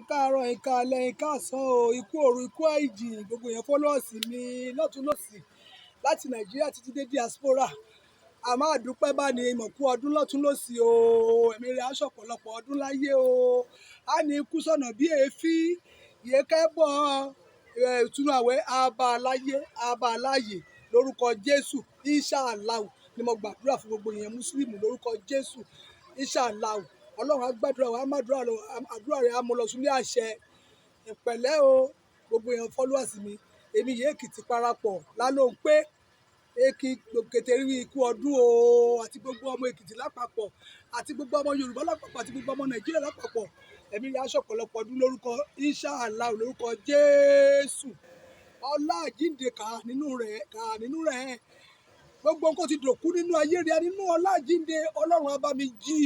Káàárọ̀, ẹ káalẹ́, ẹ káàsán o, ikú òru, ikú àìjìn, gbogbo èèyàn followers mi lọ́tùn lósì láti Nàìjíríà títí dé diaspora. A máa dúpẹ́ bá ní ìmọ̀kú ọdún lọ́tùn lósì o, ẹ̀mí rẹ̀ á ṣọ̀pọ̀lọpọ̀ ọdún láyé o. A ní ikú sọ̀nà bí èéfín, ìyẹ́kẹ́ bọ̀ ìtúnu àwẹ̀ á bá a láyé, á bá a láàyè lórúkọ Jésù. Inshallah ni mo gbàdúrà fún gbogbo èèyàn Mùsùlùmí lórúkọ Jésù. Inshallah, Ọlọ́run á gbàdúrà wa, á má àdúrà lọ, àdúrà rẹ̀ á mú lọ sílé àṣẹ. Ìpẹ̀lẹ́ o, gbogbo èèyàn followers mi, èmi yìí Èkìtì parapọ̀ lálóhùn pé èkì kékeré ikú ọdún o, àti gbogbo ọmọ Èkìtì lápapọ̀, àti gbogbo ọmọ Yorùbá lápapọ̀, àti gbogbo ọmọ Nàìjíríà lápapọ̀. Ẹ̀mí rẹ̀ á ṣọ̀pọ̀lọpọ̀ ọdún lórúkọ Inshallah lórúkọ Jésù. Ọlá àjíǹde kà nínú rẹ̀, kà nínú rẹ̀. Gbogbo nǹkan ti dòkú nínú ayé rẹ̀ nínú ọlá àjíǹde, Ọlọ́run á bá mi jí.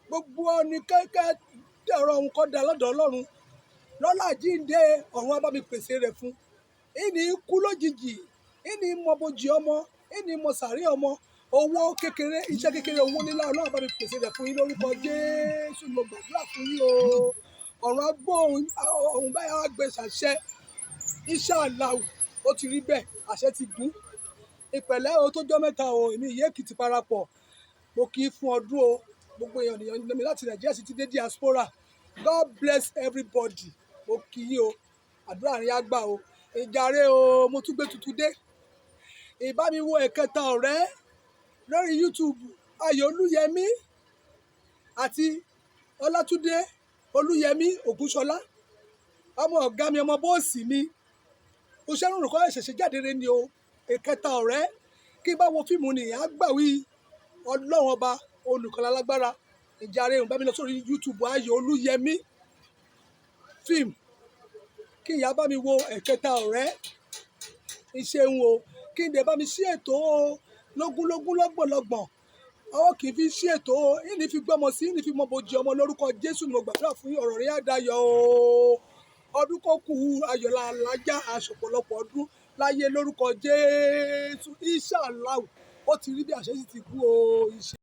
Gbogbo ọ̀nì kẹ́kẹ́ ọ̀rọ̀ òun kọ́ da lọ́dọ̀ Ọlọ́run. Lọ́lá àjíǹde, ọ̀run á bá mi pèsè rẹ̀ fún. Ìní kú lójijì, ìní mọ bojì ọmọ, ìní mọ sàárè ọmọ. Owó kékeré, iṣẹ́ kékeré, owó nílá, Ọlọ́run á bá mi pèsè rẹ̀ fún yín lórúkọ Jésù. Mo gbàdúrà fún yín o. Ọ̀run á gbóhùn, ọ̀run báyìí á gbé ṣàṣẹ. Inshallah, ó ti rí bẹ́ẹ̀, àṣẹ ti gùn. Ìpẹ̀lẹ́ o tó jọ́ mẹ́ta o, èmi ìyá Èkìtì parapọ̀. Mo kì í fún ọdún o. Gbogbo èèyàn ènìyàn mi láti Nàìjíríà sí ti dé diaspora. God bless everybody. Mo kí yín o. Àdúrà yín á gbà o. Ìjàre o, mo tún gbé tuntun dé. Ìbá mi wo Ẹ̀kẹta Ọ̀rẹ́ lórí YouTube, Ayọ̀ Olúyẹmí àti Ọlátúndé Olúyẹmí Ògúnṣọlá. Ọmọ ọ̀gá mi, ọmọ boss mi. Oṣẹ́ rùn kọ́ ṣẹ̀ṣẹ̀ jáde rẹ ni o. Ẹ̀kẹta Ọ̀rẹ́. Kí n bá wo fíìmù ni, á gbà wí Ọlọ́run ọba olùkọ́lá lágbára. Ìjàre òun bá mi lọ sórí YouTube Ayọ̀ Olúyẹmí fíìmù. Kí ìyá bá mi wo Ẹ̀kẹta Ọ̀rẹ́. Ìṣeun o. Kí n dẹ̀ bá mi ṣí ètò o lógúnlógún lọ́gbọ̀nlọ́gbọ̀n. Ọwọ́ kì í fi ṣí ètò o. Ìní fi gbọ́mọ sí, ìní fi mọ bojì ọmọ lórúkọ Jésù ni mo gbàdúrà fún yín. Ọ̀rọ̀ rẹ̀ á dayọ̀ o. Ọdún kó kù ayọ̀ làlájá, aṣọ̀pọ̀lọpọ̀ ọdún láyé lórúkọ Jésù. Inshallah, ó ti rí bí àṣẹ sì ti kú o. Ìṣe.